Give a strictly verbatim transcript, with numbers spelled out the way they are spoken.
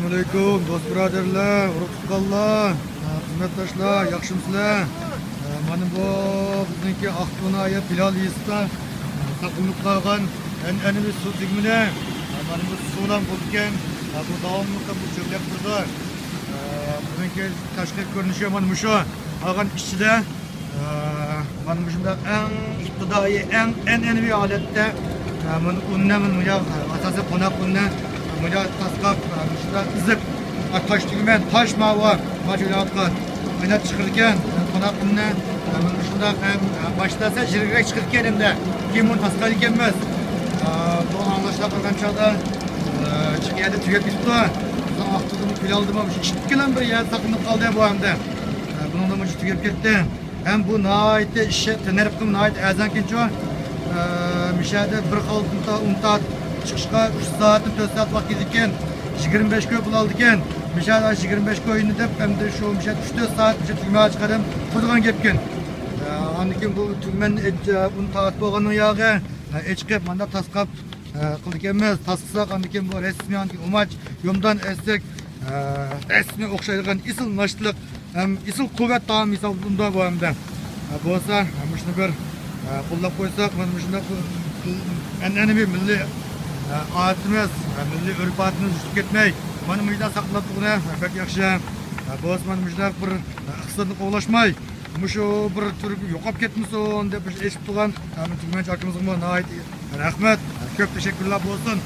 ئەسسالامۇئەلەيكۇم، دوست بۇرادەرلەر، ئۇرۇق تۇغقانلار، خىزمەتداشلار، ياخشىمۇسىلەر؟ مانا بۇ بىزنىڭكى ئاقسۇ ناھىيە پىلال يېزىسىدا ساقلىنىپ قالغان ئەنئەنىۋى سۇ تۈگمىنى. مانا بۇ سۇ بىلەن بولىدىكەن، بۇ داۋاملىق بۇ چۆملەپ تۇرىدۇ. بۇنىڭكى تاشقى كۆرۈنۈشى مانا مۇشۇ. قالغان ئىچىدە، ئە، مانا مۇشۇنداق ئەڭ ئىپتىدائىي، ئەڭ ئەنئەنىۋى ھالەتتە، ئە، مانا ئۇننى، مانا مۇنداق ئاساسەن قوناق ئۇننى مۇنداق تاسقاپ، ئە، مۇشۇنداق ئېزىپ، ئە، تاش تۈگمەن، تاش ماۋۇ، مانا شۇ ياققا ئويناپ چىقىرىدىكەن، ئە، قوناق ئۇننى، ئە، مانا مۇشۇنداق، ئە، ئە، باشتا سەل يىرىكرەك چىقىدىكەن ئەمدى. كېيىن بۇنى تاسقايدىكەنمىز. ئە، بۇ ئاڭلاشلار قىلغان چاغدا، ئە، جىق يەردە تۈگەپ كېتىپتۇ. بىزنىڭ ئاقسۇدىمۇ، پىلالدىمۇ مۇشۇ ئىككىلا بىر يەردە ساقلىنىپ قالدى بۇ ئەمدى. ئە، بۇنىڭدا مۇشۇ تۈگەپ كەتتى. ھەم بۇ ناھايىتى ئىش تەننەرۋقىمۇ ناھايىتى ئەرزانكەنچۇ. ئە، مىشەدە بىر خالتا ئۇن تارت چىقىشقا ئۈچ سائەتتىن تۆت سائەت ۋاقىت كېتىدىكەن. يىگىرمە بەش كوي پۇل ئالىدىكەن. مىشەدە يىگىرمە بەش كوينى دەپ، ئەمدى شۇ مىشە ئۈچ تۆت سائەت مىشە تۈگمە چىقىرىپ قىلىدىغان گەپكەن. ئە، ئاندىن كېيىن بۇ تۈگمەننى ئېچ-، ئە، ئۇن تارت بولغاننىڭ ياغى، ئە، ئېچىقىپ، مانداق تاسقاپ، ئە، قىلىدىكەنمىز. تاسقىساق، ئاندىن كېيىن بۇ رەسمىي ئاندىن كېيىن ئۇماچ، يومدان ئەسلىك، ئە، رەسمىي ئوخشايدىغان ئېسىل ناشتىلىق ھەم ئېسىل قۇۋۋەت تائام ھېسابلىنىدۇ بۇ ھەمدە. ئە، بولسا، ئە، مۇشۇنى بىر، ئە، قوللاپ قويساق، مانا مۇشۇنداق بىر ئەنئەنىۋى مىللىي، ئە، ئادىتىمىز، ئە، مىللىي ئۆرپ-ئادىتىمىز يوقىلىپ كەتمەي، مانا مۇشۇنداق ساقلاپ تۇرغىنى، ئە، بەك ياخشى. ئە، بولسا مانا مۇشۇنداق بىر، ئە، ئىقتىسادنى قوغلاشماي، مۇشۇ بىر تۈر يوقاپ كەتمىسۇن دەپ مۇشۇ ئېچىپ تۇرغان، ئە، تۈگمەنچى ئاكىمىزغىمۇ ناھايىتى رەھمەت، كۆپ تەشەككۈرلەر بولسۇن.